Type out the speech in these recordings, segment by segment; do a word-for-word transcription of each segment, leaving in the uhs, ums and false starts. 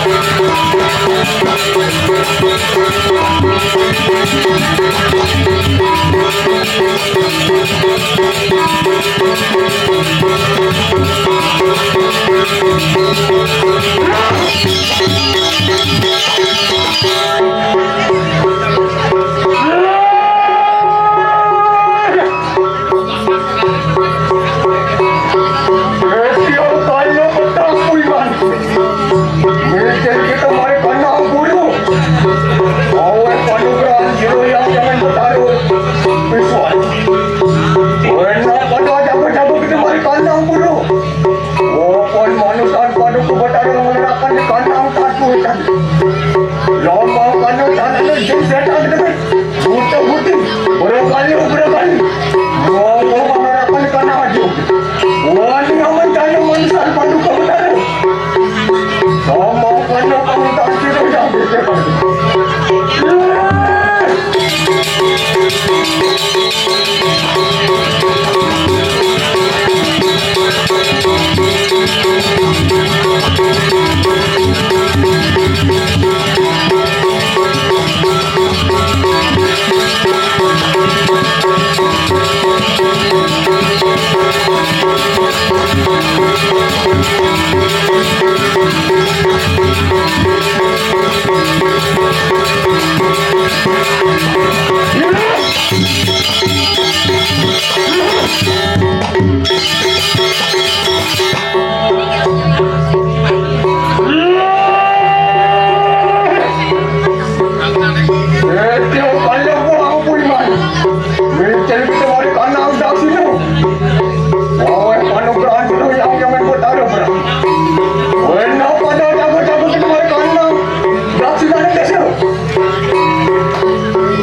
Eti o kayo petang puluhan. Mikir kita mari kanang bulu. Awet panugrahan jero yang jangan bertaruh. Pisuan. Wena pada jago-jago kita mari kanang bulu. Wapun manusan padu kebetulan mengenakan di kanang tatu. Lambang kanang tanah jin setan demi. Buta putih, berkali, berkali. Wong, wong, mengharapkan karena maju. Wani aman tanya manusia padu kau tahu. Sama karena kamu tak kira yang berdebat.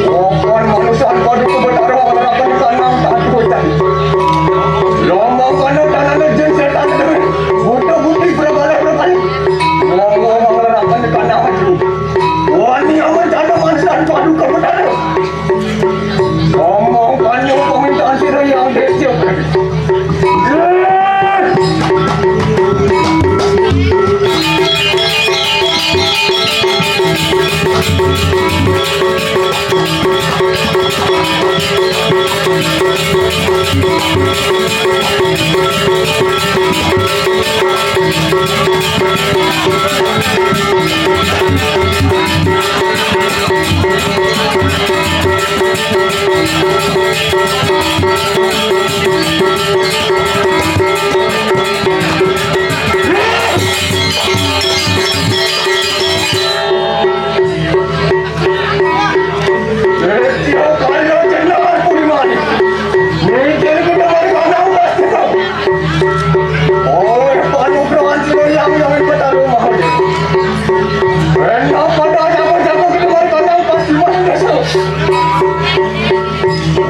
Opan manusia padu kebenaran harapan tanam tak kuat. Lama kana tanam jin setan tu. Buta putih berbalai berbalai. Lama harapan tanam tu. Wani aman tanam manusia padu kebenaran. Lama kana permintaan sira yang diciptakan.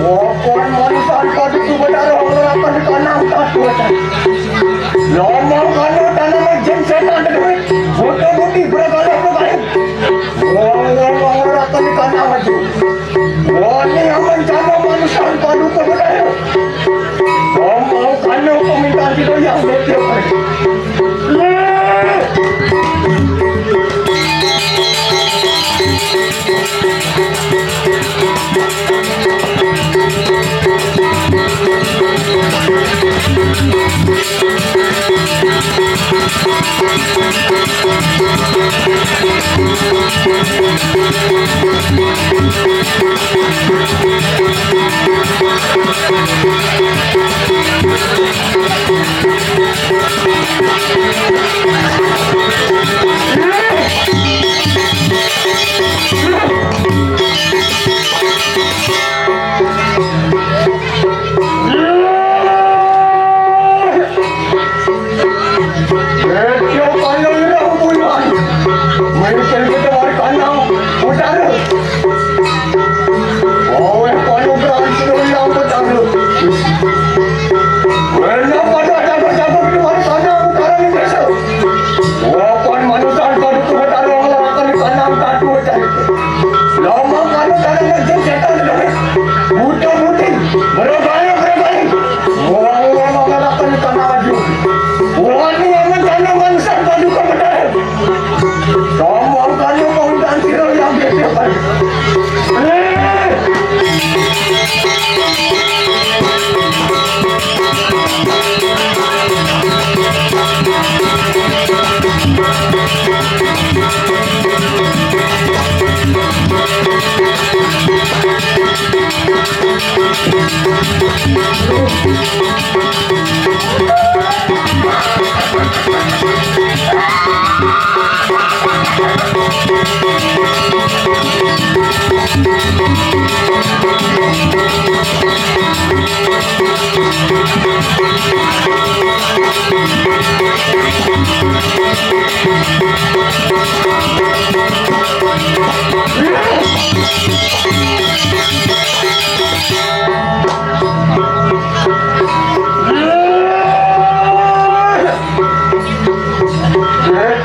Wapun manusia padu tu berdarah mengerakan di kanang tatu. Lama kana tanam jin setan tu. Buta putih berbalai berbalai. Wong, wong, wong, ora kena kana maju. Wani aman kana manusia padu kebudaya. Wong mau kana permintaan kita yang betul.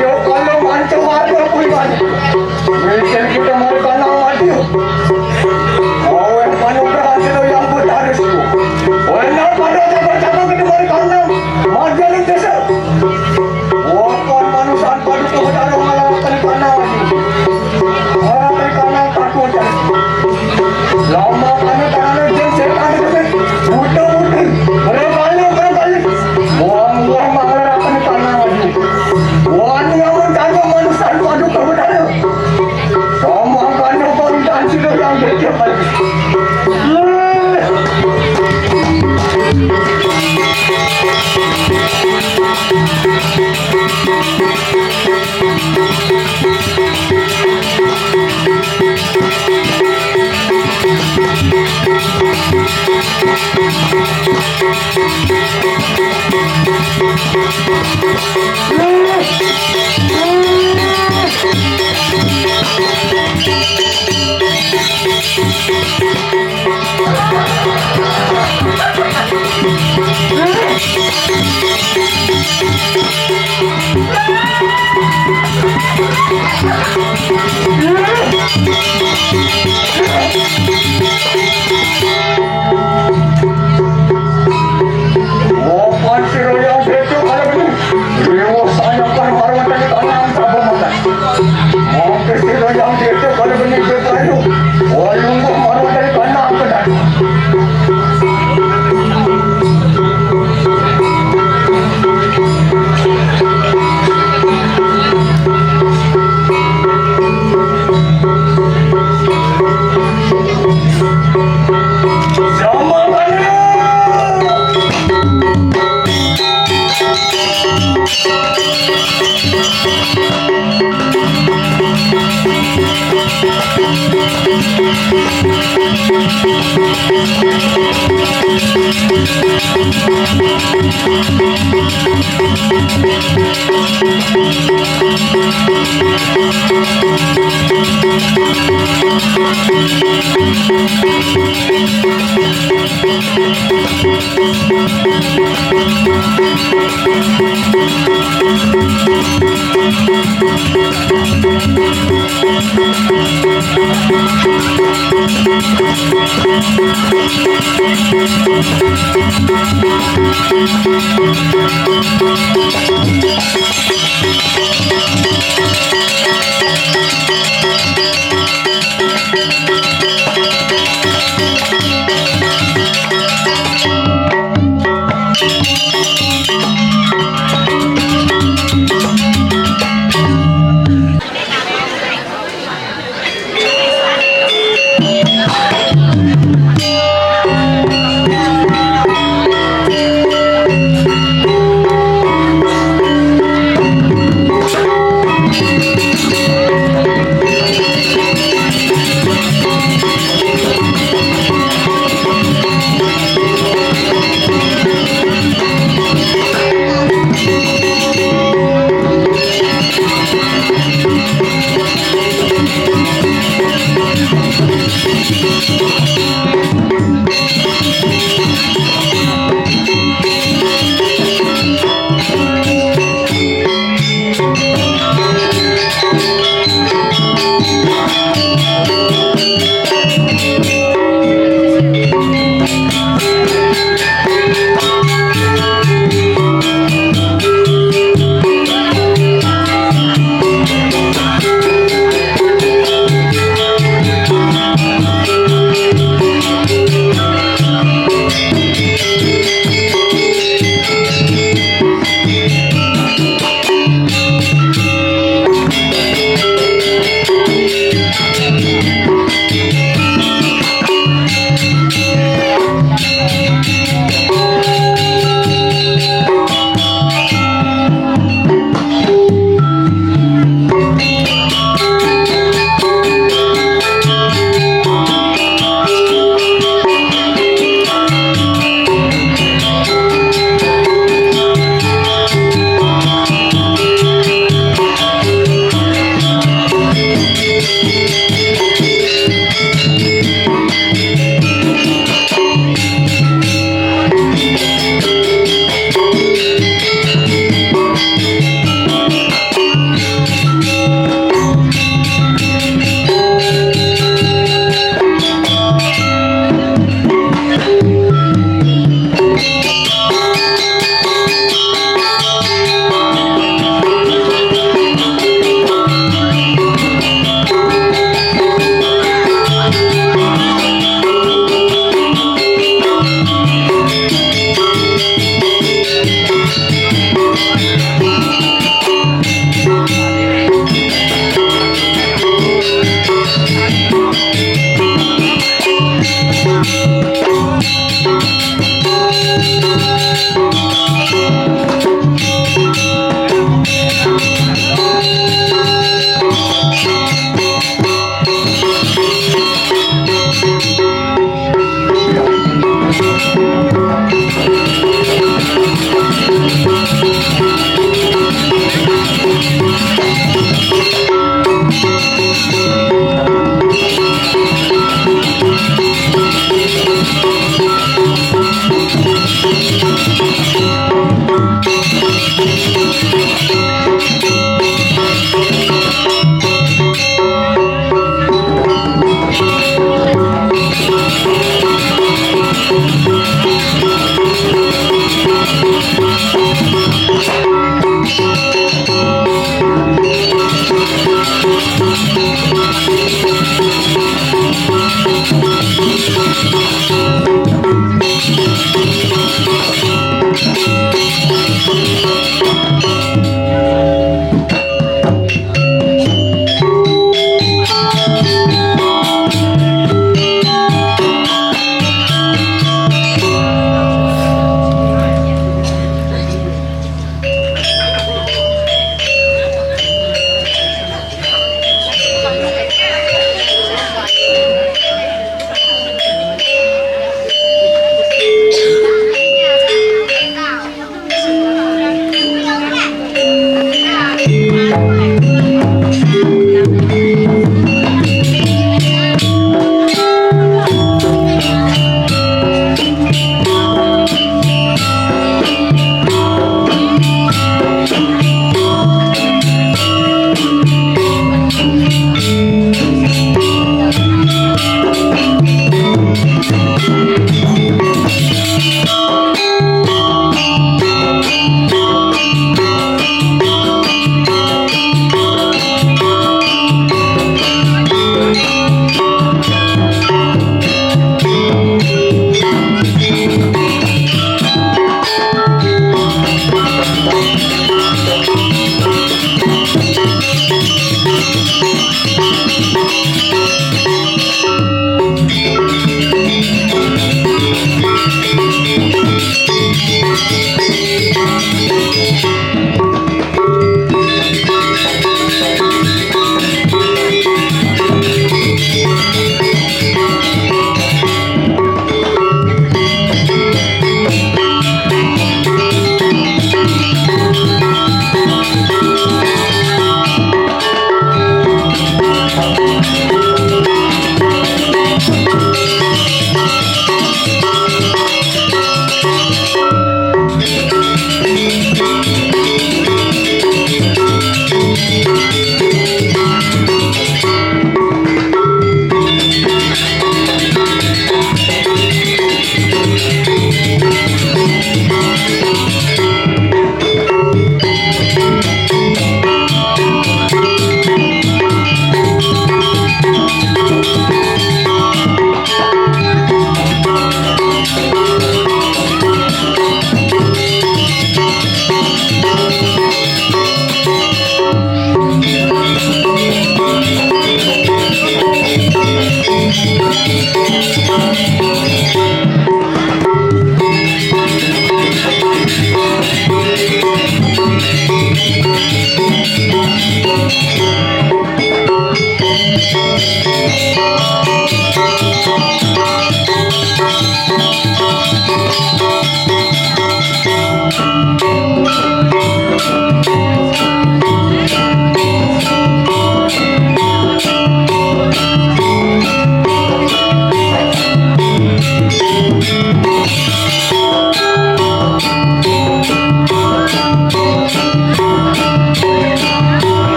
Yo, kalau mantu warga kuwi, Bang. Mungkin kita mau tanam maju. Aweh, manu berhasil yang bertaris. Wena pada jago-jago kita mau tanam. Maju di desa. Wapan manusan padu kebenaran malah tanam maju. Orang tanam takut. Lama kami tanam jeng setan itu. Buta-buta. Berapa kali, berapa kali. Buang-buang malah tanam maju. Wani amun kanggo manusan padu kawedara. Sama kanggo pamitan sira yang dadi. Wapan sira yang desa kala beni. Dewa sayang karo marwatani tanang sapa makan. Mongke sira yang desa kala beni bebayu. Walungguh marwatani tanang kedan.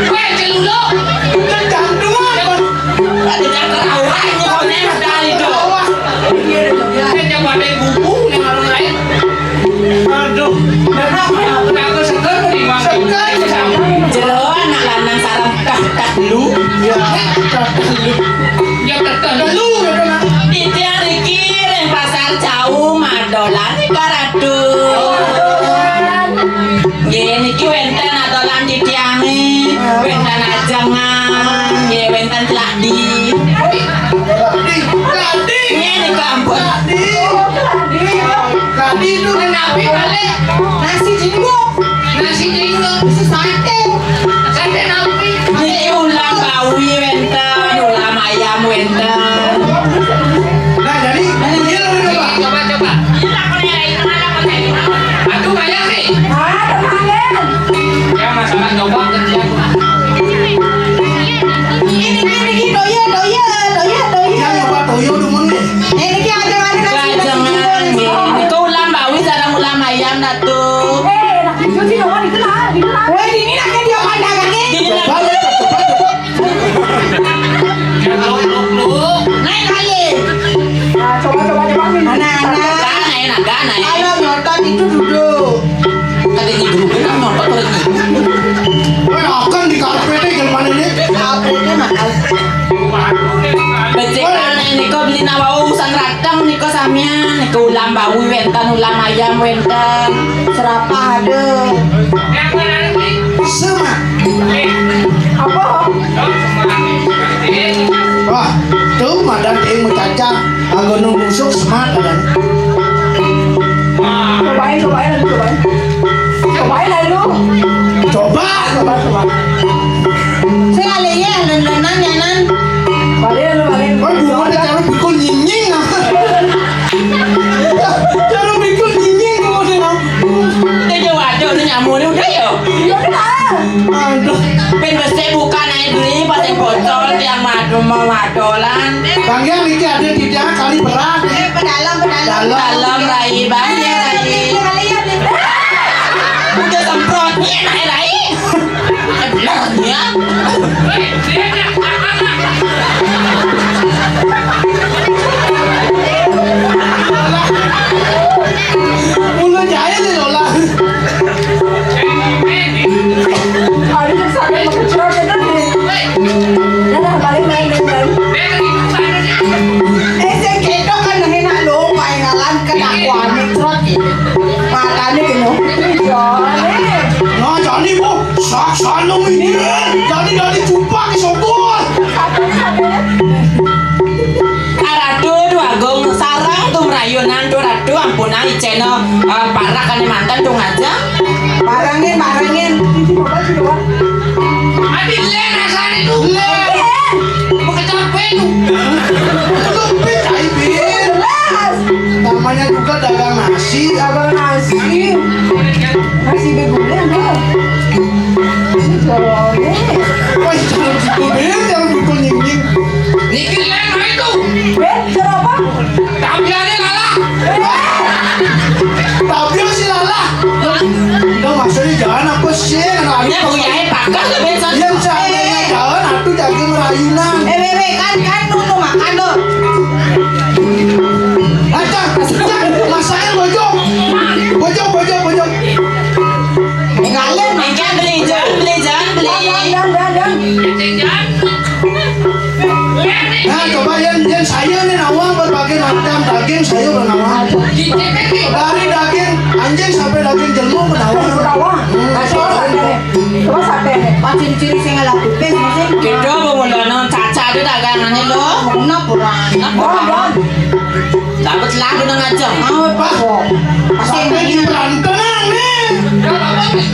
Kowe celuluk. Kecanduan, Bos. Tadi tak ketahuan, ngomongnya dari doang. Kowe coba deh bubu ning orang lain. Aduh, kenapa aku seger di mana? Seger. Jero anak lanang sareng kah, kah lu? Ya, kah lu. Ya, kah lu, ya, kah. Titiang riki ring Pasar Cau madolan nika Ratu. Nggih, niki wénten adolan titiangé, wénten ajengan, nggih, wénten keladi. Keladi. Nggih, nika ampun. Keladi. Keladi itu napi balik? Nasi jingguk. Nasi jingguk. Nasi sate. Sate napi? Niki ulam bawi wénten, ulam ayam wénten. Nah, jadi, iya, udah, Pak. Coba, coba. Aduh, banyak nih. Ah, tenang, ya. Ya, masalah coba kerja. Ini, ini, ini, toya, toya, toya, toya. Ya, coba toya dulu nih. Ini ki ada, ada nasi, nasi. Jangan, nasi. Nika ulam bawi sareng ulam ayam, Ratu. Eh, nak cuci dong, itu lah, itu lah. Weh, ini nak dia pandang kaki. Ini nak. Coba, coba, coba. Naik kali. Nah, coba, coba, coba. Anak-anak. Gana, enak, gana, ya. Kalau nonton itu duduk. Ada di grup kan nonton orang ini. Weh, akan di karpetnya gimana nih? Karpetnya mahal. Becik anak ini kok beli nawa urusan rateng nih kok samian. Nika ulam bawi wénten, ulam ayam wénten. Serapah ada. Sama. Apa? Wah, tuh madan ting mencacah. Anggo nung nusuk semat madan. Cobain, cobain, cobain. Cobain aja lu. Coba. Coba, coba. Sing alih ya, nan, nan, nan, ya, nan. Balik lu, balik. Oh, gua ada cara pikul nying-nying. Cara pikul nying-nying, gua udah. Udah jauh aja, udah nyamuk, udah ya. Iya, udah. Aduh. Ben besik bukan ae beli, pas bocor tiang madu mau madolan. Bang, ya, iki ada di dia kali berat. Eh, pedalam, pedalam. Dalam. Dalam, Rai, Bang, ya, Rai. Udah semprotnya, enak, Rai. Eh, bener, ya. Mulu jahil ya, Lola. Aduh, sakit, kecil, kecil, nih. Dah, dah, balik, balik, balik, balik. Eh, sing ketok kan enak lho, paling ngalan kedakwané, crot, gitu. Matané kena. Iya, nih. Nah, jani, Bu, sak-, sanu ini. Jani, jani, jumpa ke sopor. Ratu Déwagung sareng tumrayunan tu Ratu ampunang icéna, eh, parak ané manten tu ngajeng. Parengin, parengin. Adi lé rasané tu. Lé. Mau kecapean tu. Lebih tai, Bin. Jelas. Namanya juga dagang nasi. Dagang nasi. Nasi bergulai, Bang. Ini jawabnya. Wah, jangan gitu, Bin. Jangan gitu, nying-nying. Niki lé itu. Bin. Dewe kan, kan nunggu makan tuh. Acang, Acang, masakin bojong. Bojong, bojong, bojong. Tinggalin, jangan beli, jangan beli, jangan beli. Dan, dan, dan, dan. Nah, coba yang, yang saya nih nawang berbagai macam daging saya udah nawang. Dari daging anjing sampai daging jelma udah nawang. Nawang. Nah, coba sate nih. Coba sate nih. Pas ciri-ciri sing ngelak kuping, sing. Kita mau mulai caca ada dagangannya lo. Kenapa, Bang? Kenapa, Bang? Takut lah kena ngajak. Apa? Sate di perantenan nih.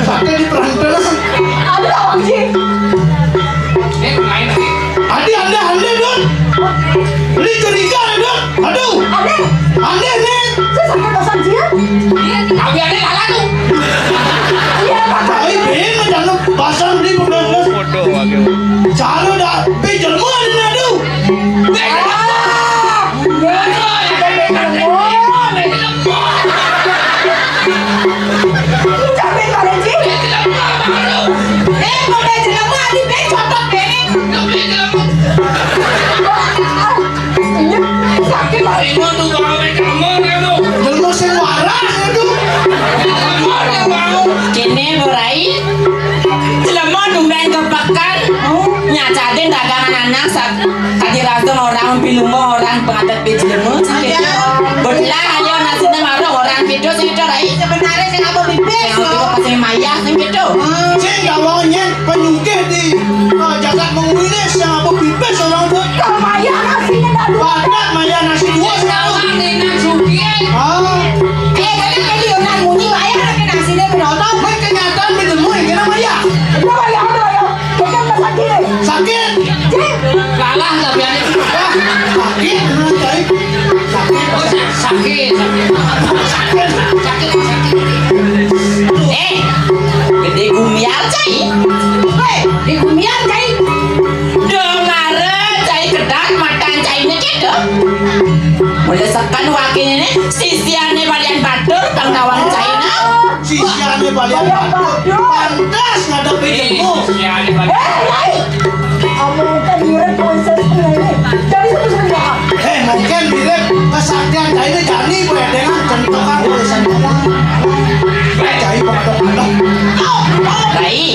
Sate di perantenan. Ada apa sih? Adi, anda, anda, Dut. Beli curiga, Dut. Aduh. Ada. Anda nih. Saya sakit pasang dia. Tapi ada kalah tuh. Iya, Pak. Tapi ben macam pasang di pembelas. Cara dah, ben jelma ni, aduh. Jelma sing waras itu. Kene, Borai. Jelema dumben kepekan, nyacadin dagangan anak sak tadi rasa orang pilungo orang pengadat bejelema sakit. Belah ayo nasine marang orang gitu sing itu, Rai. Sebenarnya sing apa bibis? Sing itu pasti mayah sing gitu. Sing gawangnya penyungkit di, eh, jagat mengwilis yang apa bibis orang tu. Kalau mayah nasinya dah dua. Padat mayah nasi dua selalu. Ah. Eh, kan tadi orang munyi mayah lagi nasinya berotong. Weh, kenyataan bejelema yang kena mayah. Itu mayah, itu mayah. Sakit. Kalah tapi ada. Sakit, Cai. Sakit. Oh, sa-, sakit, sakit. Sakit, sakit. Eh, gede gumiar, Cai. Eh, gede gumiar, Cai. Dengar, Cai, kedak matan Cai ini gitu. Mulai sekan wakilnya nih, sisiannya balian batur, bang tawang Cai nah. Sisiannya balian batur. Pantas ngadep di jengkol. Sisiannya balian. Eh, Rai. Amun kan mirip princess ini. Jadi satu sebenarnya. Eh, mungkin mirip kesaktian Cai ini jani boleh dengan centokan tulisan. Cai pada-pada. Rai,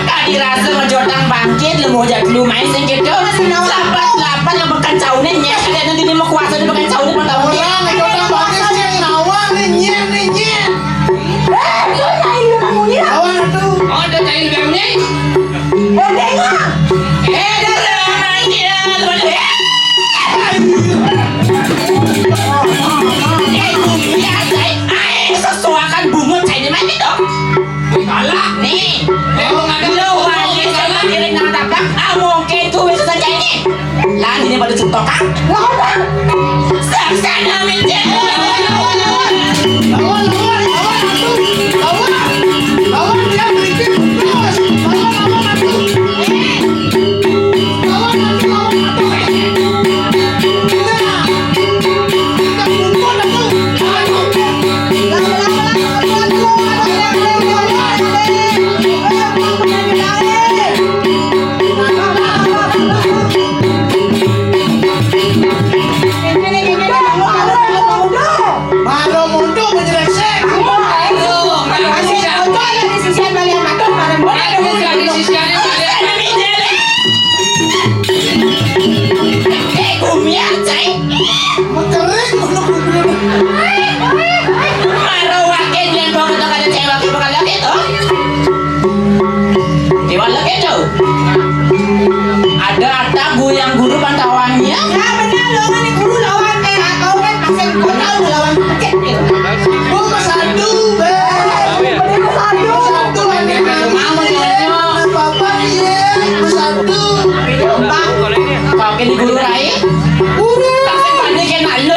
tadi rasa ngejotang bangkit, lu mau jatuh lu main sing gitu. Lapan-lapan yang bekan caune nyeh, ada nanti dia mau kuasa di bekan caune pertama. Orang ngejotang bangkit sing nawang nih, nyeh, nih, nyeh. Eh, itu Cai udah bunyi lah. Lawan tuh. Oh, ada Cai udah bunyi. Eh, dengar. Eh, dengar, manggil, lu ada. Eh, bunyi, Cai. Ayo, sesuakan bungut Cai di mana tuh? Kalah. Nih. Emang ada lu, wajib sama diri nang tabrak. Ah, mungkin tuh bisa saja ini. Lah, ini pada contoh kan? Lawan. Saksana minta. Lawan, lawan, lawan, atuh. Lawan. Lawan, dia berhenti terus. Lawan, lawan, atuh. Maro mundur menyelesaikan. Aduh, maro mundur. Aduh, maro mundur. Eh, kumian, Cai. Mengkering, ngono kudu. Maro wakil yen wong tok ada cewek bakal lagi to. Dewan lagi to. Ada, ada guru yang guru pantauannya. Ya, benar, lo kan guru lawan, eh, kau kan pasien kota udah lawan pencet, gitu. Gua ke satu, be. Gua ke satu, lagi mau, ya. Bapak, iya, ke satu. Pakai di guru lain. Guru. Tapi pada kena lo,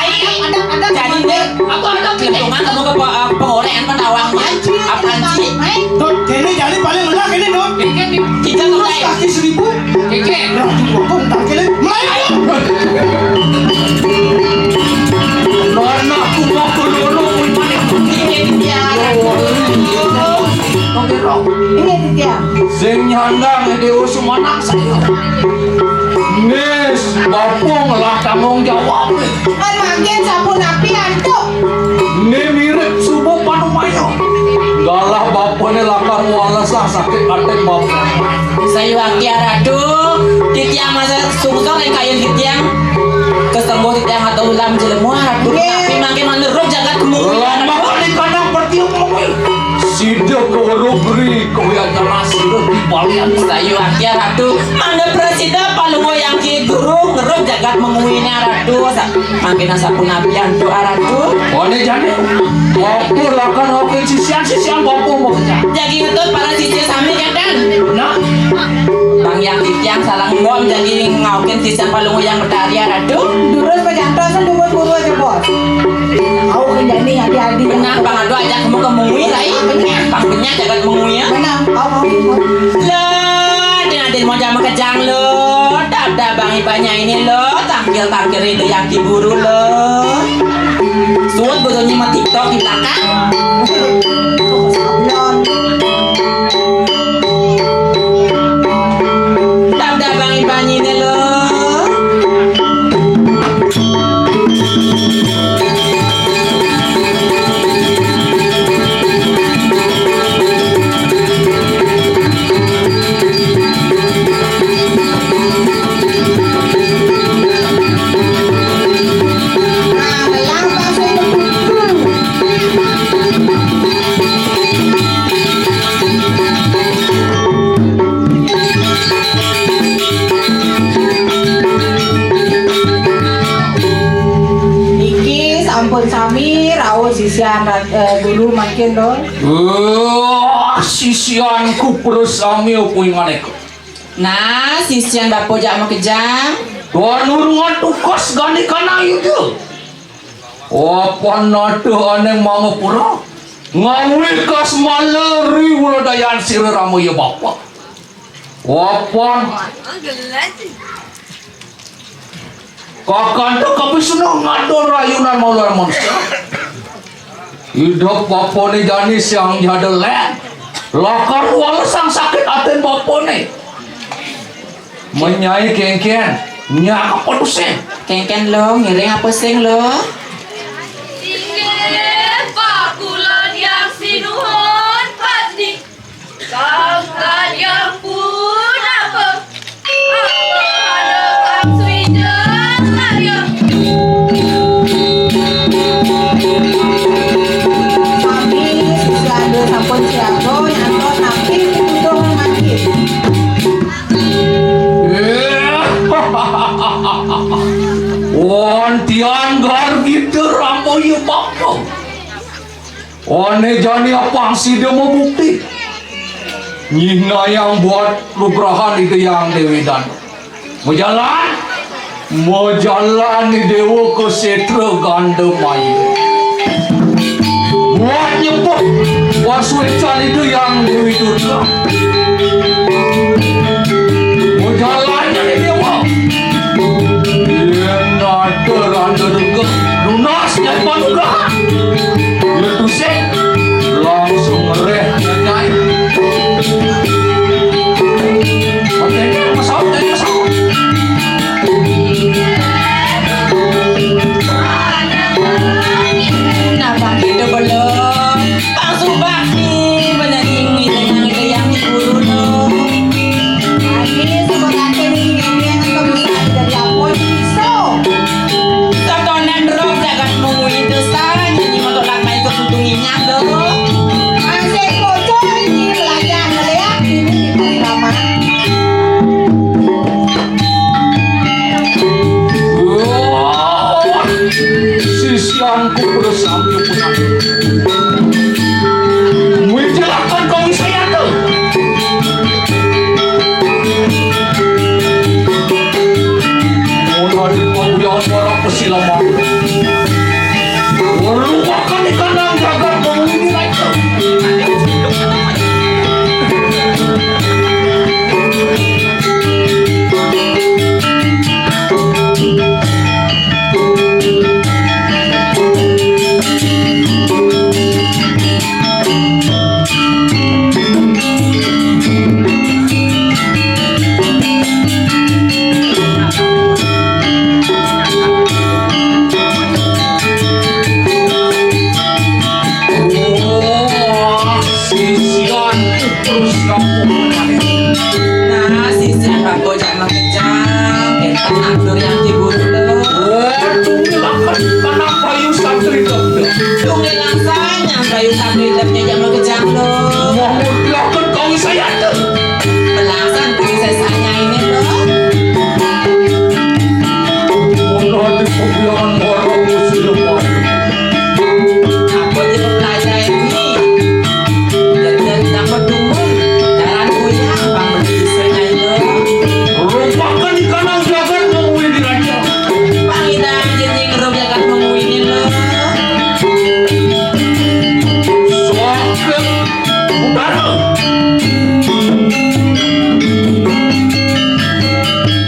Rai. Jadi, Dek, apa ada keuntungan kamu ke pe-, eh, pengorek sama nawang, ya? Apaan sih? Dot, kene jadi paling menang ini, Dot. Kita tuh, Rai. Kaki seribu. Keke. Nah, aku tak kene. Mulai. Mana aku mau ke lorong, mana aku. Iya, iya. Oke, Rok. Ini, Ditya. Sing nyandang di usum anak saya. Nis, bapung lah tanggung jawab. Kan makin sapunapi antuk. Ini mirip subuh panumaya. Galah bapune lakar walesah sakit atik bapuk. Sayuwakti Ratu, titiang masa sungsung ring kayun titiang. Kesengguh titiang atau ulam jelema Ratu. Nggih. Tapi makin menerus jagat kemungkinan. Lama kali kandang pertiup mungil. Sida kewero beri kawiyantana sira di balian. Sayuwakti Ratu, mangda prasida palungguh Hyang Ki Guru ngerup jagat menguina Ratu. Sa-, mangkena sapunapi antuk Ratu. One jane. Bapa lakar oke sisian, sisian bapa mau pecah. Jagi ngetut para sisya sami kenten. Nah. Bang Hyang Titiang salang bom jagi ngaukin sisian palungguh Hyang Betari Ratu. Durus pajantos dumun guru aja, Bos. Au kendani adi-adi. Benah, Bang Ado ajak kamu ke mungwi, Rai. Benah. Bang Benah jagat mungwi, ya. Benah, au, au, au. Lo, dengan adin mau jam kejang lo. Dah, dah, Bang Ibanya ini lo. Tangkil-tangkil itu yang diburu lo. Suwun bojo nyimak TikTok di belakang. Sablon. Dah, dah, Bang Ibanyine lo. Ampun sami rauh sisian, eh, guru mangkin, Dul. Wah, sisianku prasami apa ingane. Nah, sisian bapa jak makejang. Tuan urungan tukas gandikana yuda. Apa nada aneng mangapura? Ngawi kas maleri uladayan sira rama ya bapa. Apa? Kakanta kabisna ngatur rayunan maular manusa. Idup bapane jani siang jada len. Lakar wala sang sakit aten bapane. Menyai kengken, nyak apa tusin? Kengken lo, ngiring apa sing lo? Inggih, Pak Kulon yang sinuhun, Pak Di. Kang Kanyang pun apa? Apa ada Kang Swijeng Kanyang? Sami sisya sampun siaga nyantos napi pituduh mangkin. Wontian gargita ramaya bapa. One jani apang sida mabukti. Nyihnayang buat nugrahan Ida Hyang Dewi Danu. Majalan, majalan ni Dewa ka setra Gandamaya. Buat nyebut pasuecan Ida Hyang Dewi Durga. Majalan ni Dewa. Yen ada randa rega, nunas nyai panugrahan. Yen tusing, langsung ngereh nyai. Oke, pesawat, naik pesawat. Napa kita belum? Pang subakti, bener ini dengan yang guru lo. Kami sebenarnya ini yang bisa jadi apa bisa. Satonan roh jagat mungwi desa, nyanyi motor lan main keputung ingat lo. Asik kocok ini belajar melihat ini di Parikraman. Wah, sisianku bersami punang. Wijilakan kau saya tu. Mula di pembiangan orang pesilaman. Melupakan ikan yang gagal mengini naik. Sisian terus kampung. Nah, sisian bapa jak makejang, kita nandur yang timbul lo. Waduh, lakan tanah bayu santri dokter. Tunggu langsanya bayu santri dokter jak makejang lo. Mau lakan kau saya tu. Belasan kuwi sesanya ini lo. Ono di pembiangan orang muslim. Apa dia belajar ini? Jadi dapat dumun. Jalan kuyang bang beli sesanya ini lo. Rupakan kanang jagat mengwini raja. Pangidang jenjing rum jagat mengwini lo. Soal Utara.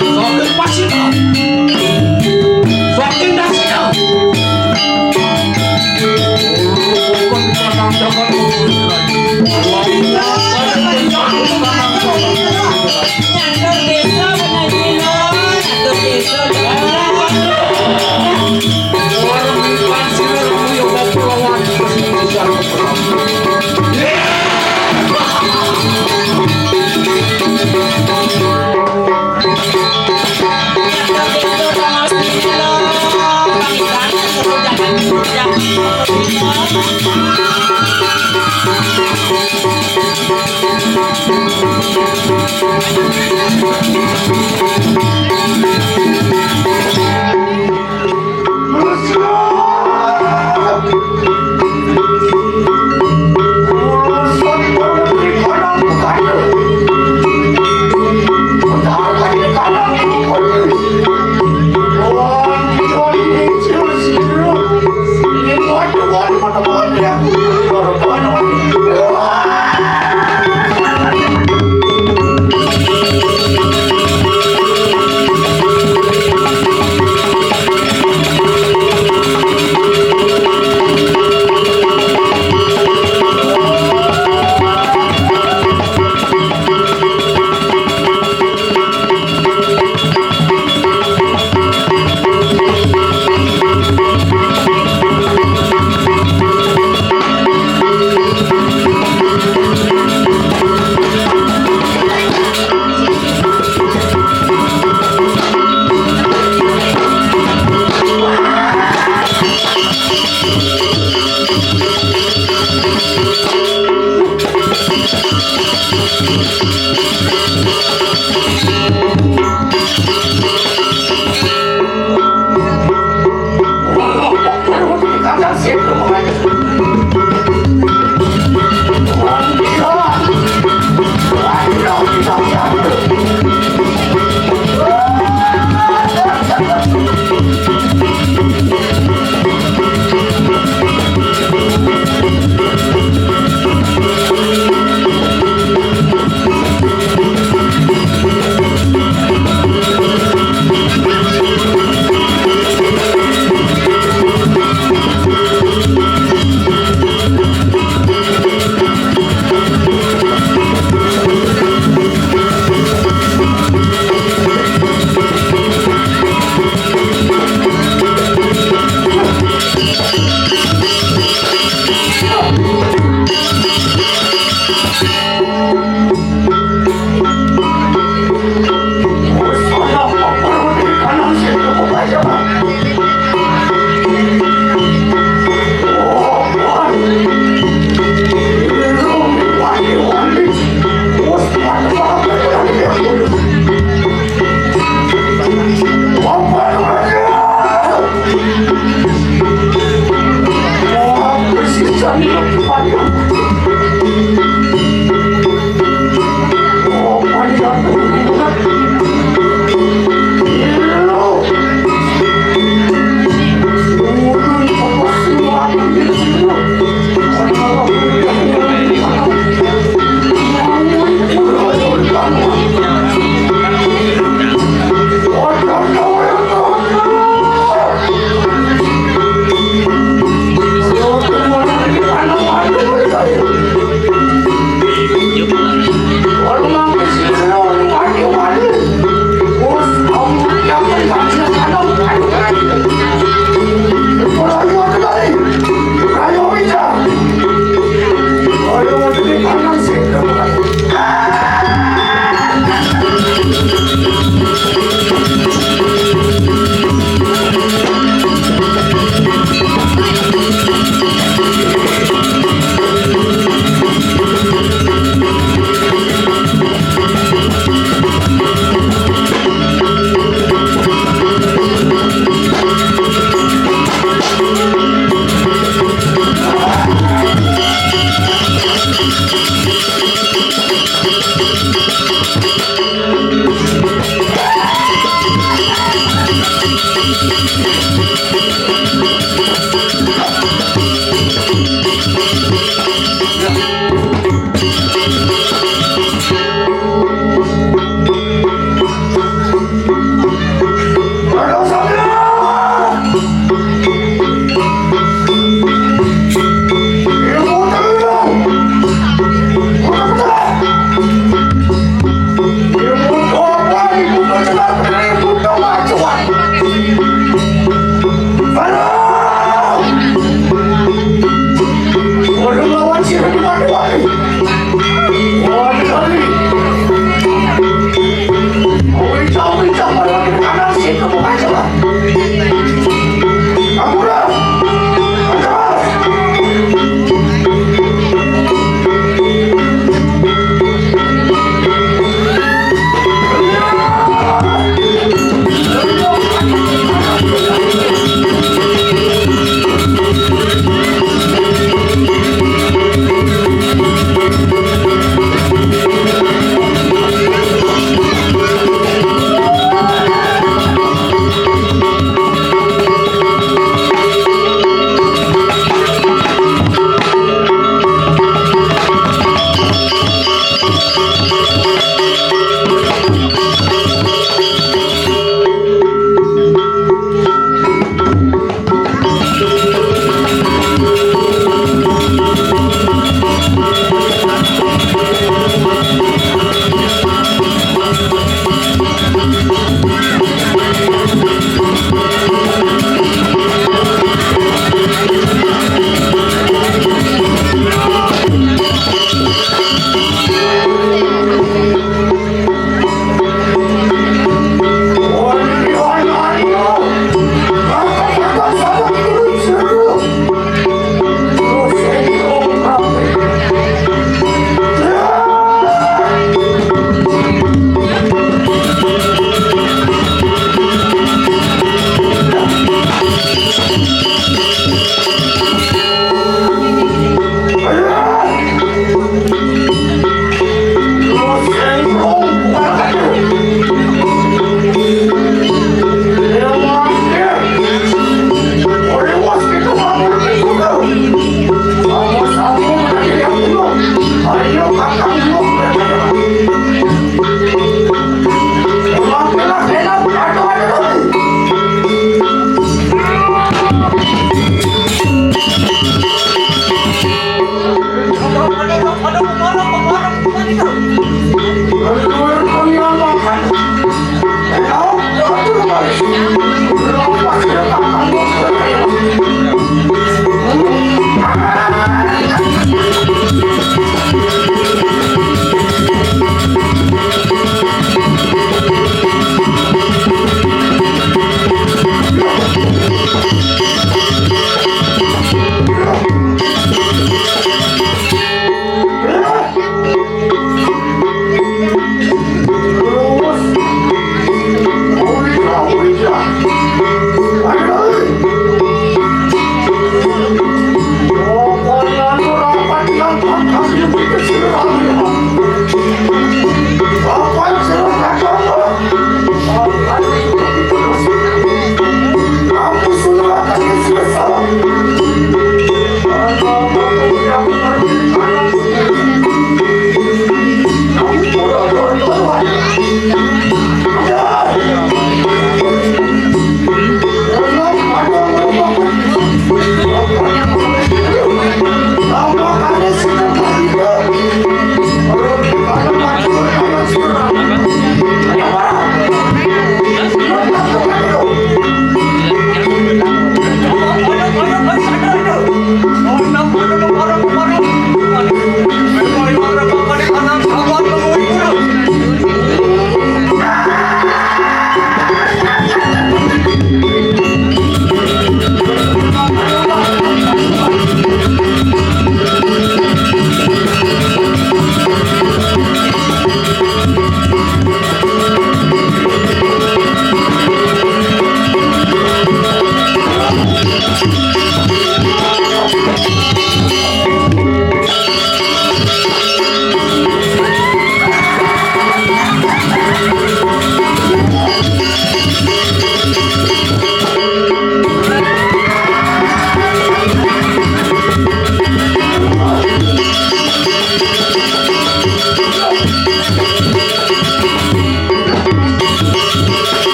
Saking Pasira. Saking Dasina. Bukan di padang jagat. Nyandur desa benar gila, nyandur desa.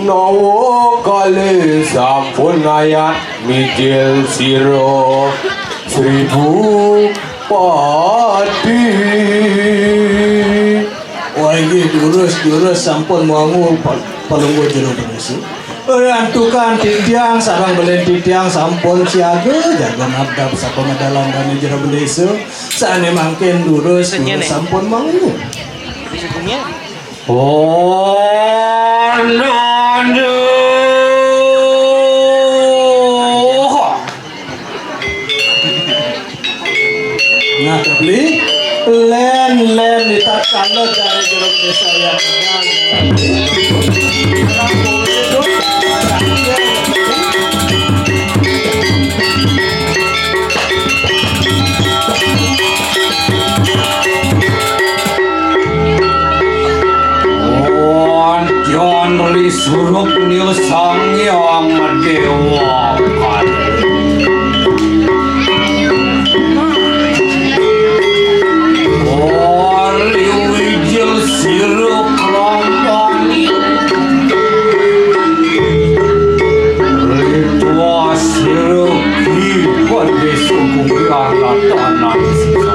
Nawa kalih sampun ngayat mijil sira Sri Bupati. Wah, inggih durus, durus sampun wangu pa-, Palungguh Jero Panisi. Rantukan titiang sareng belen titiang sampun siaga, jaga nabdab sapamedalan dane jero bendesa. Sane mangkin durus, durus sampun wangu. Aduh. Nah, beli len, len di tatkala jare jero desa yang ada. Jan ri surup nia Sang Hyang Dewa Kali. Oli wijil sira krambani. Ritwa sira ki padesa kumbang ratanan sisa.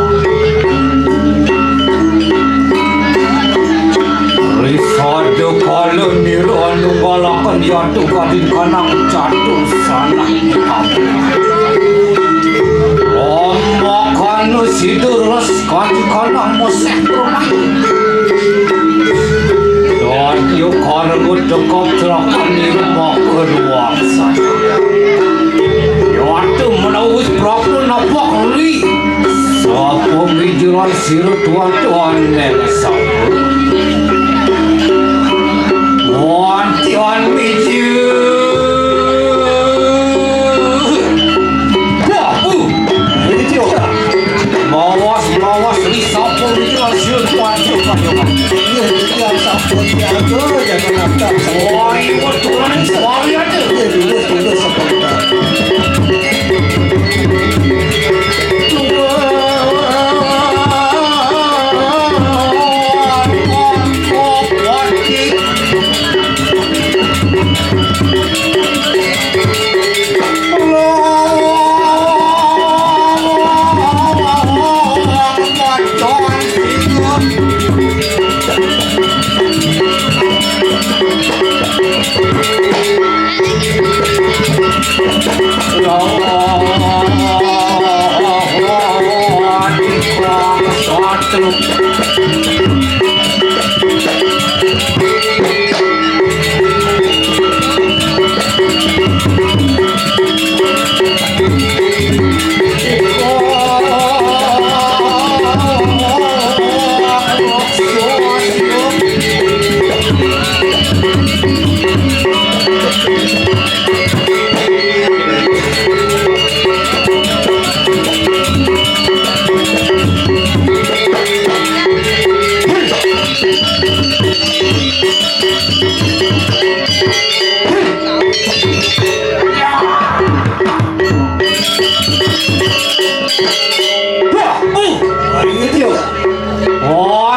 Risada kala nira anunggalaken yatu gading kanang jatuh sanak. Rombakana sida res kanti kanang moseh rumah. Dadi kargo dekap celakan nira maka ruang sana. Yatu menawis prabu napak li. Sapa mijilan sira tuan-tuan neng sapa? Wantian miji. Prabu. Miji. Mawas, mawas, ri sapa mijilan sira tuan-tuan neng sapa? Iya, iya, sapa jaga, jaga nafkah. Wah, iya, tuan, sapa ada? Iya, dulu, dulu, sapa.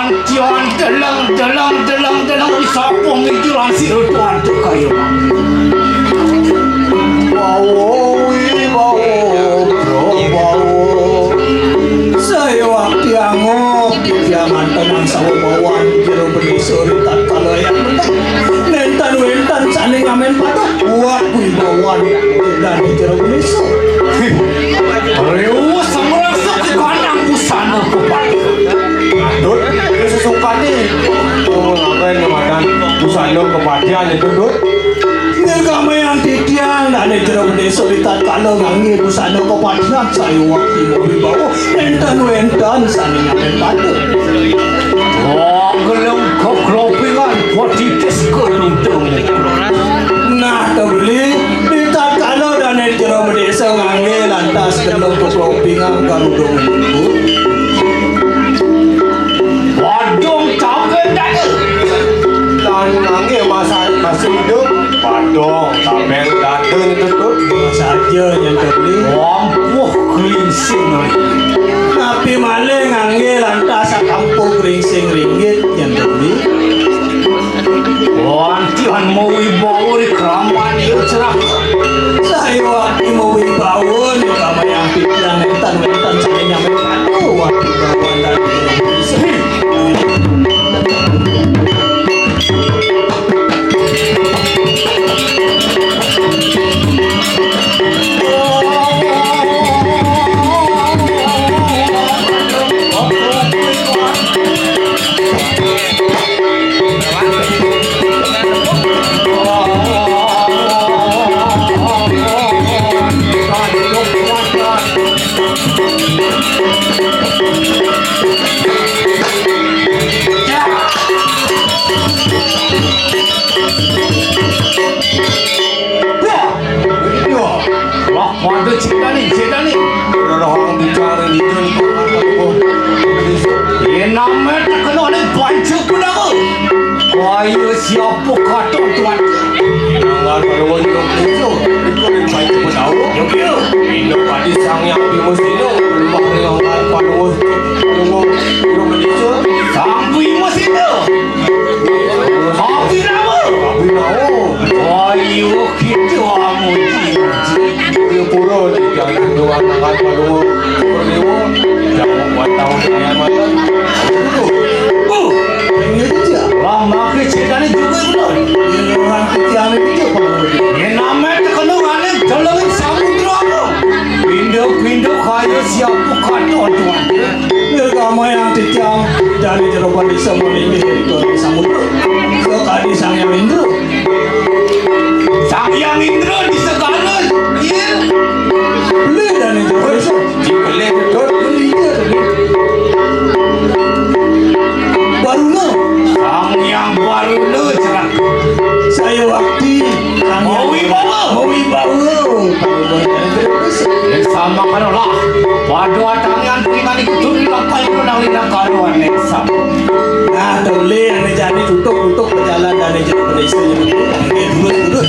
Antian deleng, deleng, deleng, deleng, sapa mijilan sira tuan kaya mangke. Bawa, wi, bawa, bro, bawa. Saya wakti angop, dia mantan sawa bawan, jero bendesa ri tatkala yang petang. Nenten wenten Patut kuat wibawan dan jero manusia. Riwus merasa ke kandang busana kepala. Patut sesukane. Oh, apa yang madan busana kepatihan itu, Dut? Nyegamayang titiang dane jero desa di tatkala ngangge busana kepatihan, saya wakti mawibawa, enten-enten sane nyamen patut. Wah, gelem keklopingan, kuatitis keluntung. Nah, tebeli, di tatkala dane jero desa ngangge lantas gelem keklopingan garudung niku. Wadung taben dada. Lan ngangge masa, masih hidup. Wadung taben dada nyentuh. Saja nyentuh beli. Wampuh kelingsing. Tapi malih ngangge lantas sakampung kelingsing ringgit nyentuh beli. Wantian mawibawa di kraman ieu cerak. Saya wakti mawibawa di kraman yang pikiran entan-entan saya nyampe. Aduh, wakti bawa dan Wah, wah, pada cedani, cedani. Ada orang bicara di dalam apa? Ye nama terkenal ni bancu pun dah. Kaya siapa kata tuan? Nanggal panuwun Gunung Beliso, iku ring Panca Bedawa. Yo, yo. Ina pati Sang Hyang Bima Sena, lembah ring angkal panuwun, panuwun Gunung Beliso. Sang Bima Sena. Abhinawa. Abhinawa. Ayu kita amuji. Pura-pura di jalan tuan nanggal panuwun Purniwa. Jangan buat tahu dengan mata. Oh. Lah, maké cétané juga, Bro. Iya, orang ketiang itu, Pak. Yén namé tekeno ané deleng samudra apa? Pinda-pinda kaya siapa katon, Tuan. Dirgamé yang titiang dari jero desa malinggih ring samudra. Sakadi Sang Hyang Indra. Sang Hyang Indra di segala. Iya. Beli dan itu. Dibeli betul. Iya, beli. Baruna. Sang Hyang Baruna, cerak. Saya wakti. Sang Hyang Mawibawa. Mawibawa. Sama karo lah. Waduh, atangan pingan iku turi lampah iku nang linak karo ané sama. Nah, tole ané jani tutup-tutup perjalanan ané jero desa. Oke, terus, terus.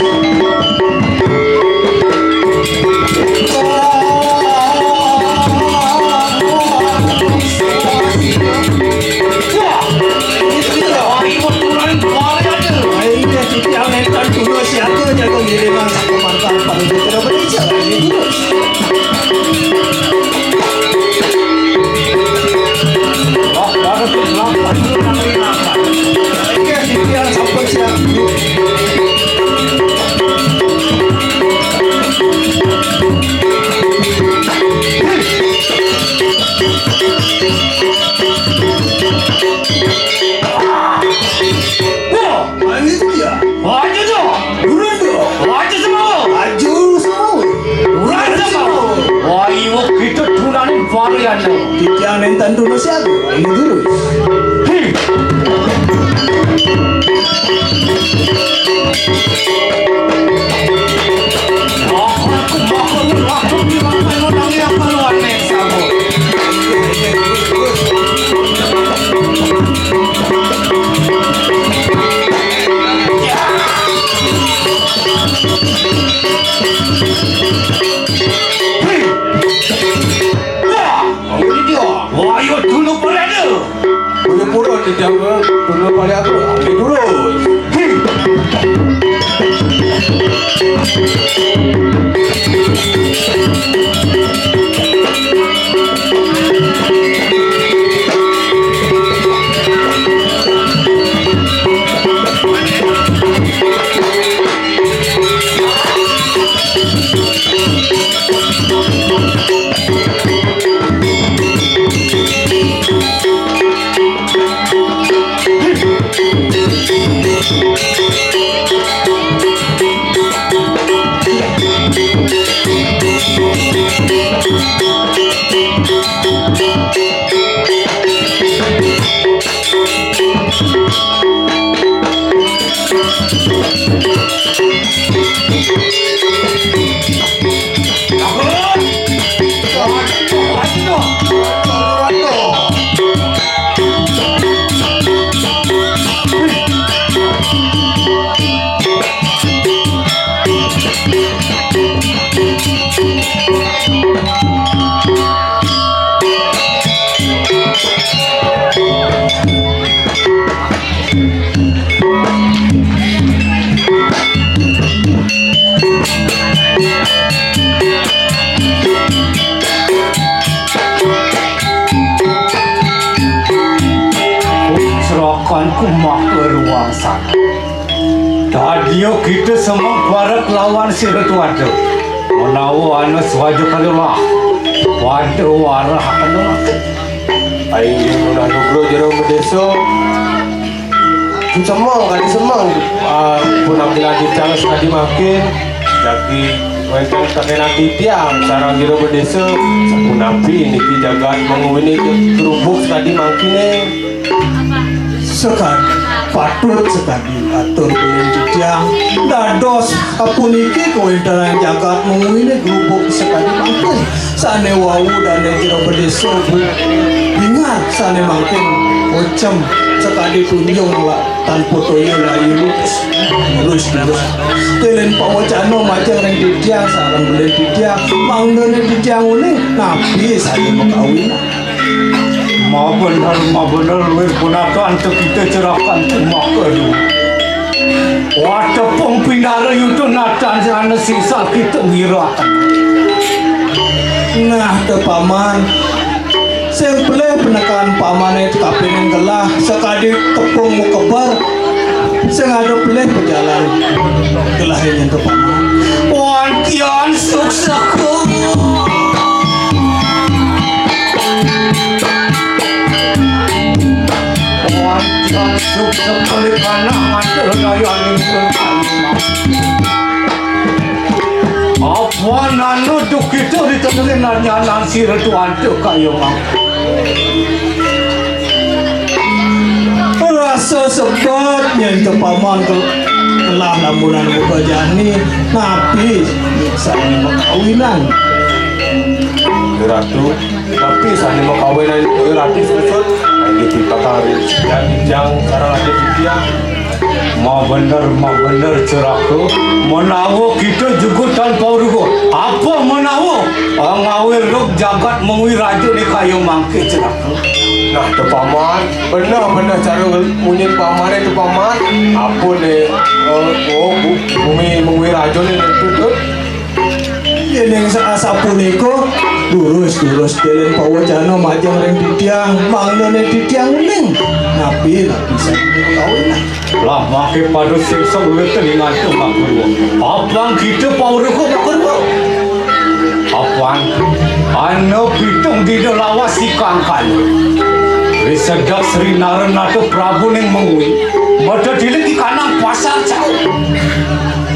Wah, ini dia. Wah, ini mau turun, wah, ada. Ini dia, yang nonton dulu siapa jago gini, Bang. Satu mantan, Bang. Ini terus. Wah, ini dia. Wah, itu dia. Buruan dia. Wah, itu semua. Aju semua. Buruan semua. Wah, iwak kita tulanin varian. Titiang nénten dulu siaga. Ini dulu. Hi. Aku bakal langsung dimakan orang yang keluar nih, sama. Wah, ini dia. Wah, ayo dulu berada. Adio kita semeng parek lawan si Ratu Anta. Menawa anu swaja kalulah. Waduh, warah kalulah. Ai inggih menawi nugra jero bedesa. Semeng kali semeng, ah, penampilan titiang sakadi mangkin. Jagi wénten tekenan titiang sareng jero bedesa. Sapunapi niki jagat mangwiné grubug sakadi mangkiné? Sekadi, patut sekadi atur ulun titiang. Dados sapuniki kawéntenan jagat mangwiné grubug sakadi mangkin. Sané wau dané jero bedesa Bu Bingar sané mangkin ocem sakadi tunjung la-, tanpa toya layu lurus, lurus, lurus. Tilin pawacana majeng ring titiang sareng ulun titiang, mangdané titiang uning napi sané makawinan. Mabener, mabener luir punaka antuk kita cerakan tu maka dulu. Wah, tepung pindara yuda natan sana sisa kita ngirakan. Nah, te paman. Sing pelih penekan pamané kapining gelah sakadi tepung mukeber. Sing ada pelih pejalan gelahé nyentuh paman. Wantian suksaku. Wantian suksaku kali kana matur dayaning. Apa nanu dukita di tengah nanya nang sira tuan tu kayu mang. Rasa sebet nyentuh paman ke-, kelah lamunan muka jani, napi sané makawinan. Ratu, napi sané makawinan Ratu susut, lagi dipakari dan jang sarang aja titiang. Mabener, mabener ceraka, menawa kita jugutan pauruga. Apa menawa? Ngawé rug jagat mangwi raja ni kaya mangke ceraka. Nah, te paman, beneh-beneh cara munyin pamané te paman. Apa né, eh, oh, bu-, bumi mangwi raja ni tutut. Yéning sa-, asapunika, durus-durus tilin pawacana majeng ring titiang, mangdané titiang uning. Napi, napi sané kawinan. Lah mangke pada singsa luwih telingan tu Mak Guru. Apang kita pauruga Mak Guru. Apang, ana pitung dina lawas ikang kala. Risedek Sri Naranata Prabu ning mangwi. Mata tilik ikanang pasar cau.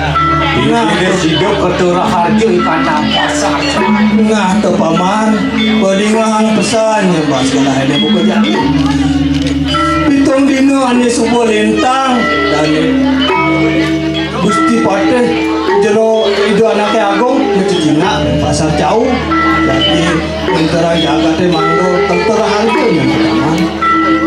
Nah. Ini sida keterah harga ikanang pasar. Nah, te paman, padingang pesan nyembah sekolah ini buku jani. Pitung dina ané suba lintang, dané Gusti Patih jero Ida Anaké Agung, mesti jinak pasar jauh. Jadi, terang jagaté mangga, terang harga yang pertama.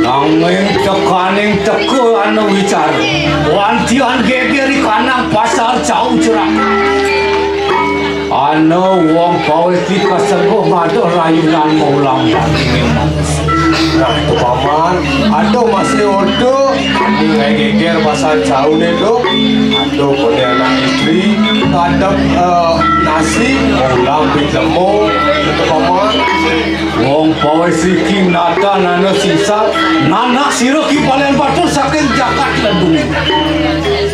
Nanging tekaning teka ana wicara, wantian geger ikanang pasar jauh cerak. Ana wong pawis di kasengguh maduh rayunan maulang daging. Nah, itu paman, aduh masih utuh, ningai geger pasar jauh deh tuh. Aduh, kode anak istri, kadep, eh, nasi, maulang pit lemu, itu paman. Wong pawis iki nata nana sisa, nanak sira Ki Balian Batur saking jagat Ledung.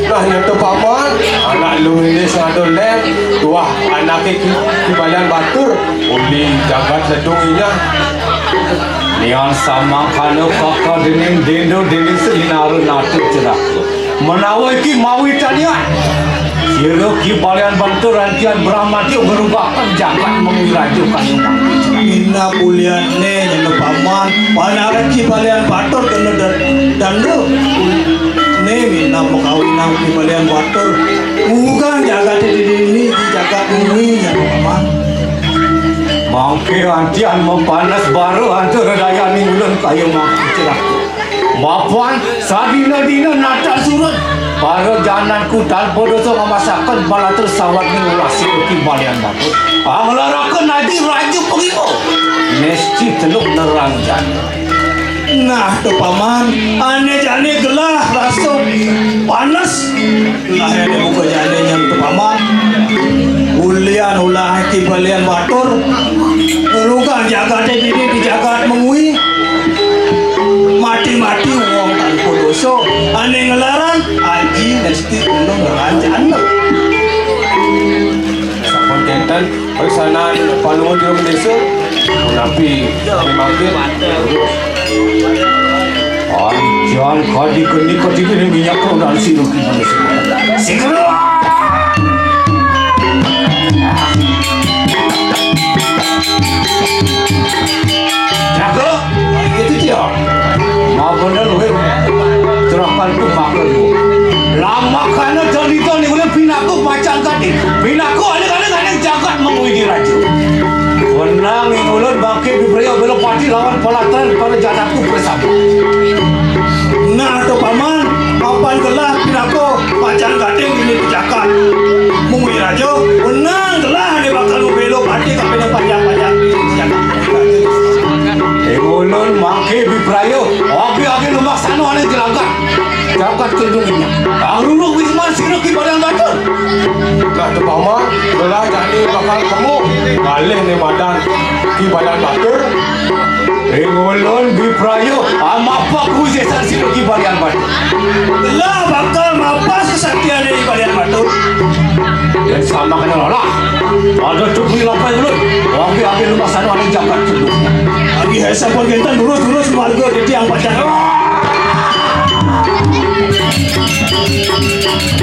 Nah, nyentuh paman, anak lu ini sing ada lem, tuah anake Ki, Ki Balian Batur, uli jagat Ledung inya. Nian samangkana kaka dening dendo dening Sri Nara nata cerak. Menawa iki mawitanian, sira Ki Balian Batur rantian Brahmati ngerubaken jagat mengwiraja kayunan. Minab ulian ne nyana paman, panara Ki Balian Batur kena da-, danda. Ne minab makawinan Ki Balian Batur. Ngugang jagat di dini, di jagat bumi nyana paman. Mangke rantian mapanes bara antara dayaning ulun kaya mangke cerak. Mapan sadina-dina nata surut. Para jananku tanpa dosa ngamasaken balatur sawat ning ulah sira Ki Balian Batur. Anglaraka nadi raja pangiwa. Nesti teluk nerang jana. Nah, to paman, ane jane gelah rasa panas. Lah ane buka jane nyam to paman. Ulian ulah Ki Balian Batur. Rugang jagate dini di jagat mengwi. Mati-mati wong tanpa dosa. Ane ngelaran, aji nesti ulun Sampun kénten, pawisanan panuwun jero désa. Napi mangkin? Anjan kadi geni, kadi geni minyak rodan sira ki manusia. Sing keluar! Jago, itu dia. Mabener wé. Terakan ku makan. Lamakana dalita ning ulun pinaku pacang kadi. Pinaku aning-aning aning jagat mung Widhi Raja. Wenang ing ulun bangké bipraya béla pati lawan palatran para jagatku bersama. Nah, to Paman, mapan gelah pinaka pacang gading dini di jagat. Mung Widhi Raja, wenang gelah ané bakal mabéla pati kapining panjak-panjak dini di jagat. Ing ulun mangké bipraya, agi-agi lumaksana ané jelagat. Jagat kendung inya. Aruruk wisman sira Ki Balian Batur. Nah, to Paman, gelah jani bakal temu. Galih né madan Ki Balian Batur. Ing ulun bipraya, ah, mapak kuwi sésan sira Ki Balian Batur. Gelah bakal mapas kesaktiané Ki Balian Batur. Yén samakna lelah. Ada cukup lapar ulun. Oké, oké, lumaksana ané jagat kendung. Agi hesa pun kénten lurus-lurus marga titiang pacang.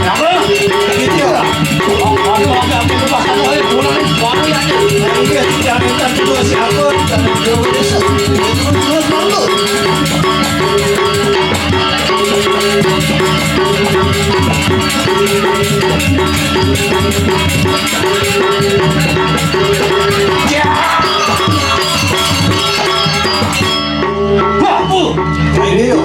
Apa? Gitu ya? Waduh, oké, oké, lumaksana ané jagat kendung. Waduh, ya. Agi titiang kénten lurus siapa? Terus, terus, terus, terus. Wah, Bu. Ini yo.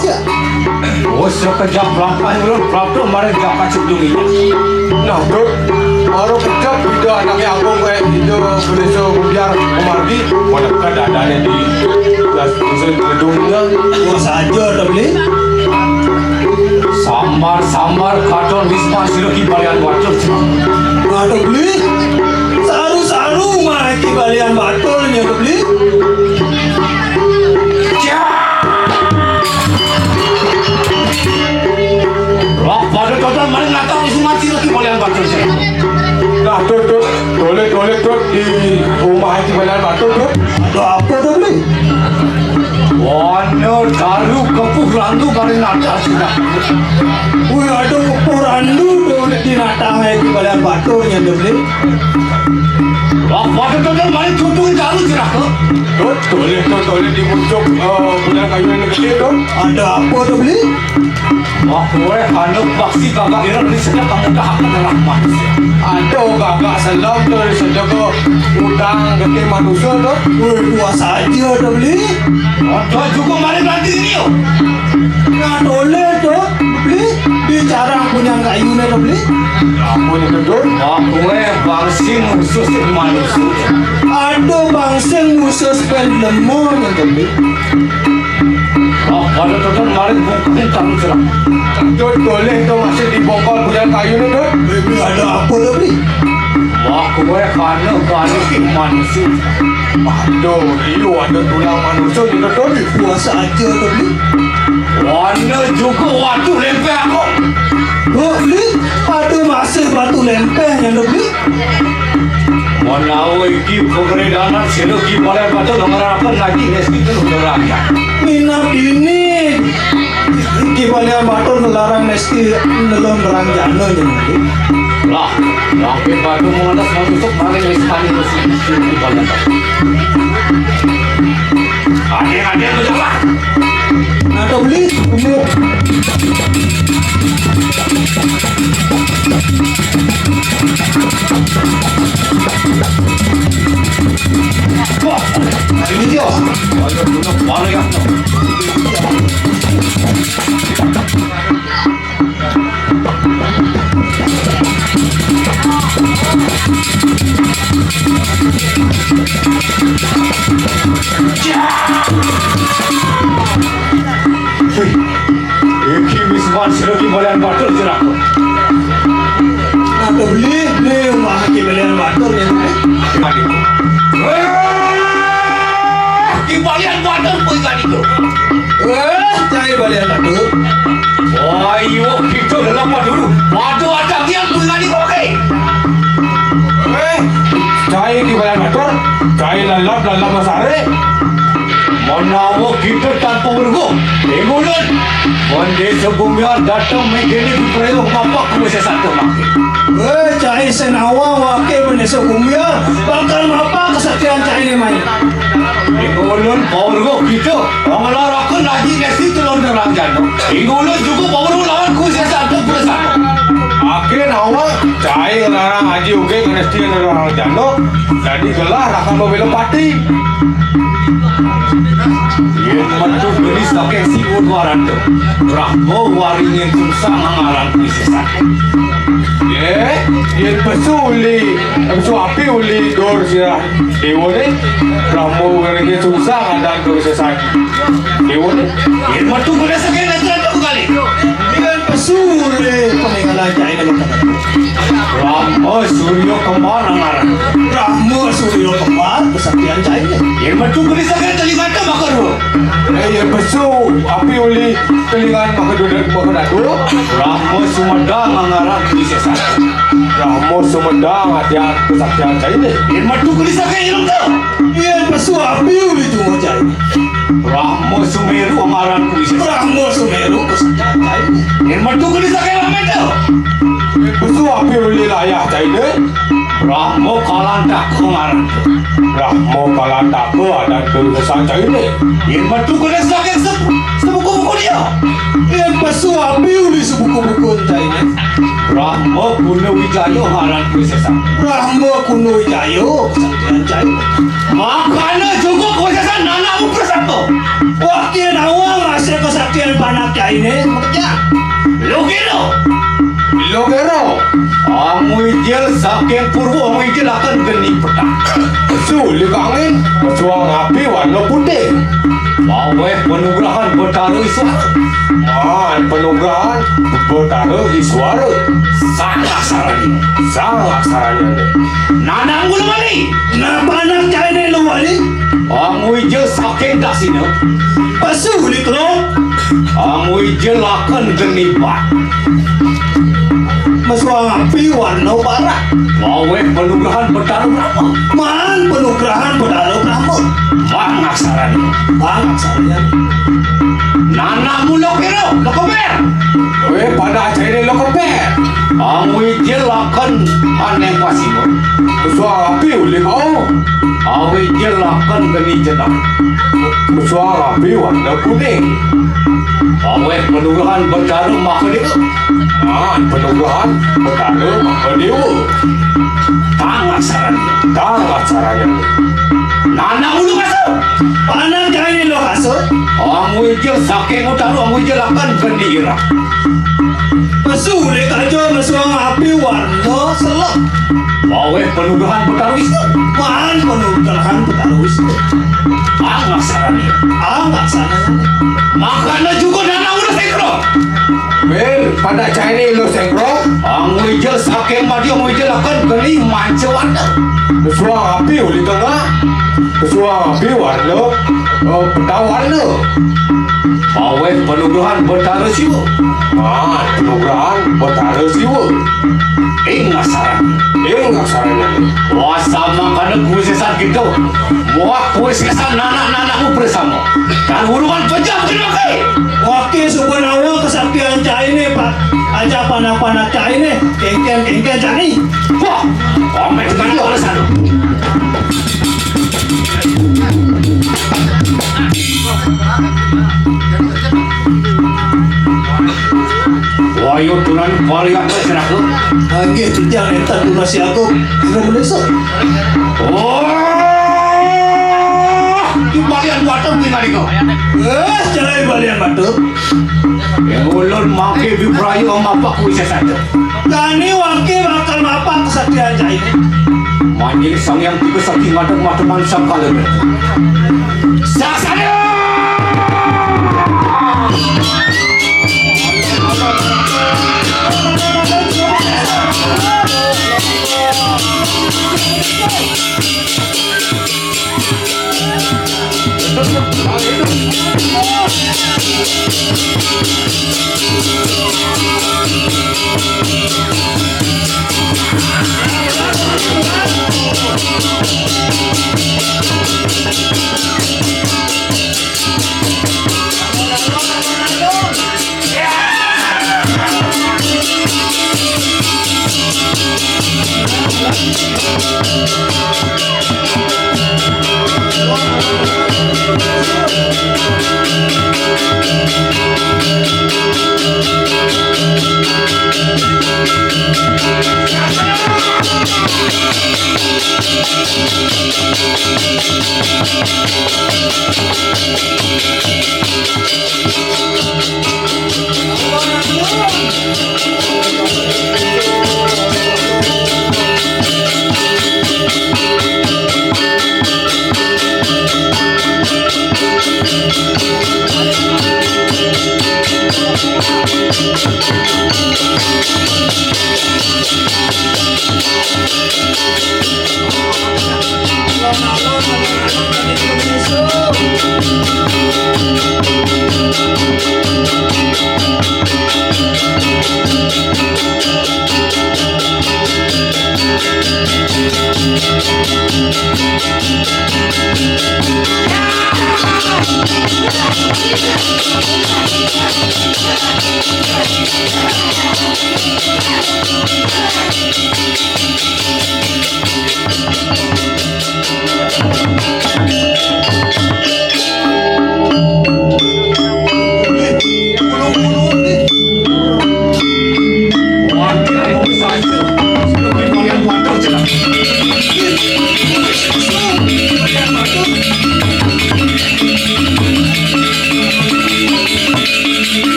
Oh, sekejap langkah ulun prapta maring jagat sundung ini. Nah, Dut, baru kejap Ida anaké agung kayak Ida Bendésa Bubiar Kumardi, menekad adané di das dusun gedungnya. Wah, saja, Debli. Sambar-sambar katon wisma sira Ki Balian Batur. Waduh, Bli. Saru-saru mah Ki Balian Batur nya, Debli. Wah, pada total maring natang isi mati lagi Balian Batur. Nah, Dut, Dut. Tolih, tolih, Dut, di rumah Ki Balian Batur, Dut. Ada apa to, Bli? Wana daru kepuh randu maring natang sira. Wih, ada kepuh randu to di natang Ki Balian Batur nya, Debli. Wah, pada total maring tutung daru sira. Dut, tolih, Dut, tolih di pucuk, eh, bulan kayu yang gede, Dut. Ada apa to, Bli? Wah, kowe anu paksi kagak ireng di sedek kamu dah akan rahmat. Aduh, kagak selem to di sedek kok ngutang gede manusia to. Woi, puas aja to, Bli. Ada juga mari nanti ini yo. Nah, tolih to, Bli. Bicara punya kayu nih to, Bli. Apa nih, Dut? Wah, kowe bangsing khusus manusia. Aduh, bangsing khusus pen lemo nih to, Bli. Oh, pada tutur mari bungkusin taruh serang. Dut, boleh to masih dibongkol budal kayu nih, Dut? Bli, ada apa to, Bli? Wah, kowe kana balik manusia. Aduh, iya ada tulang manusia nih, Dut. Puas aja to, Bli. Wana juga waduh lempeh aku. Oh, Bli, ada masih batu lempeh nya to, Bli. Menawi iki pagredanan sira Ki Balian Batur ngaranaken ngaji nesti telu nerangnya. Minab ini Ki Balian Batur ngelarang nesti nelon ranjana nya. Lah, lah Ki Batur mengendas manutuk maring nestani Ki Balian Batur. Adéng-adéng menjalan. Nah, to Bli, ini. Wah, ini dia. Ayo, dulu, balik ya. Wih, iki wis wan sira Ki Balian Batur sira. Nah, to Bli, Bli, umah Ki Balian Batur ya. Wah, Ki Balian Batur kuwi kan itu. Wah, cai Balian Batur. Wah, iya kita dalam Madura. Waduh, ada yang Kali koki. Eh, cai ki balan matur, cai lalap, lalap masare. Manawa kita tanpa werga, ingulun. Mandesa Gumilar dateng migini diprayu mapak kuwi sesatu maki. Eh, cai sing nawang wake Mandesa Gumilar bakal mapak kesaktian cai ne mai. Ingulun pawerga kita, nglaraken Aji Ngesti telon terang jana. Ingulun juga pawerga lawan kuwi sesatu bersatu. Akhir awak cai ngelarang Aji Ugeng Ngesti ngelarang jana. Dadi gelah rakan Belo Pati. Yen metu geni saking siwun waranta, Brahma waringin sungsang ngaran kuwi sesatu. Ye, yen pesu uli, pesu api uli dur sirah dewa ne, Brahma waringin sungsang adan dur sesatu. Dewa ne, yen metu geni saking netra tu kali. Yen pesu uli peninggalan cai ne. Brahma Surya Kembar ngaran. Brahma Surya Kembar kesaktian cai ne. Yen metu geni saking telingan ke bakar. Eh, yen pesu api uli telingan maka duduk maka dadu. Brahma Sumedang ngaran kuwi sesatu. Brahma Sumedang atian kesaktian cai ne. Yen metu geni saking ilung tu. Yen pesu api uli tunggu cai ne. Brahma Sumeru ngaran kuwi sesatu. Brahma Sumeru kesaktian cai ne. Yen metu geni saking lamet tu. Pesu api uli layah cai ne. Brahma Kalantaka ngaran. Brahma Kalantaka adan kuwi sesatu cai ne. Yen metu geni saking se-, sebuku-buku dia. Yen pesu api uli sebuku-buku cai ne. Brahma Kuna Wijaya ngaran kuwi sesatu. Brahma Kuna Wijaya kesaktian cai ne. Makana juga kuwi sesatu nanakmu bersatu. Wah, kira nawang masih kesaktian panak cai ne. Makanya. Logero. Logero. Angwijil saking purwa, angwijil akan geni petang. Sulik angin, pesuang api warna putih. Maweh penugrahan Betara Iswara. Maan penugrahan Betara Iswara. Sang aksaranya. Sang aksaranya. Nanang gula mali. Napa anak cai ne lu wali? Angwijil saking dasina. Pesu uli kelo. Angwijil akan geni bat. Mesuang api warna barak. Maweh penugrahan Betara Brahma. Maan penugrahan Betara Brahma. Bang aksaranya. Bang aksaranya. Nanakmu Lokero, Lokoper. Weh, pada cai ne Lokoper. Angwijil akan aneh pasima. Mesuang api uli kau. Angwijil akan geni jenang. Mesuang api warna kuning. Aweh penugrahan Betara Makadewa. Nah, penugrahan Betara Makadewa. Tang aksaranya. Tang aksaranya. Nanang ulu kasut. Panak cai ne lu kasut. Angwijil saking utara, angwijil akan geni irah. Pesu uli kaja mesuang api warna selek. Maweh penugrahan Betara Wisnu. Maan penugrahan Betara Wisnu. Angak sarani. Angak sarani. Makana juga nanang ulu sengkro. Pada cai ne lu sengkro. Angwijil saking madya, angwijil akan geni manca warna. Mesuang api uli tengah. Mesuang api warna, eh, petang warna. Maweh penugrahan Betara Siwa. Ah, penugrahan Betara Siwa. Ing asaran. Ing asaran. Wah, sama kada kuwi sesat gitu. Wah, kuwi sesat nanak-nanakmu bersama. Dan hurungan pejam kena ke. Wah, ke suba nawa kesaktian cai ne, Pak. Aja panak-panak cai ne. Kengken, kengken cai ne. Wah, omek tekan dia oleh sana. Wayu tunan pariak wis raku. Nggih, titiang enten tunas siaga. Sira menesa. Oh. Di balian batur kuwi nalika. Eh, cerai balian batur. Yang ulun mangke biprayu mapak kuwi sesat. Kani wake bakal mapak kesaktian cai. Manjing Sang Hyang Tiga Sakti ngadeg mateman sangkala. Saksana!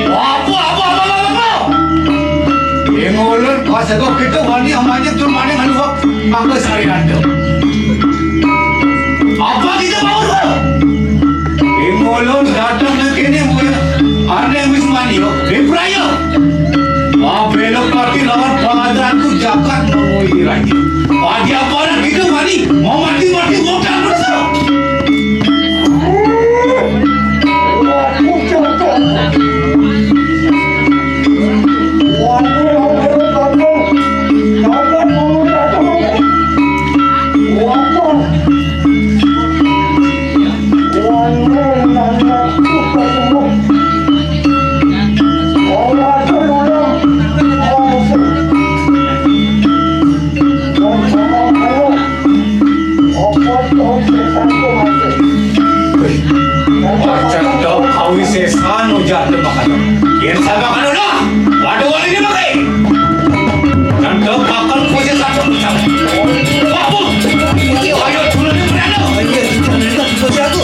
Apa, apa, apa, apa, apa? Ing ulun pas kok kita wani amanya tu maning anu apa sari ada. Apa kita mau tu? Ing ulun datang nang kene, buya. Aneh wis mani, yo. Dipraya. Mabelok mati lawan pangajaranku jagat nemu iranya. Padi apa anak kita mani? Mau mati, mati, mau tak berusaha. Acan tau kawisésan ujar tembak anu. Yén sabab anu dah, waduh wali dia pakai. Dan teu bakal kuwisésan tembak. Bagus. Ayo dulu ni berada. Ayo, jangan lupa aku.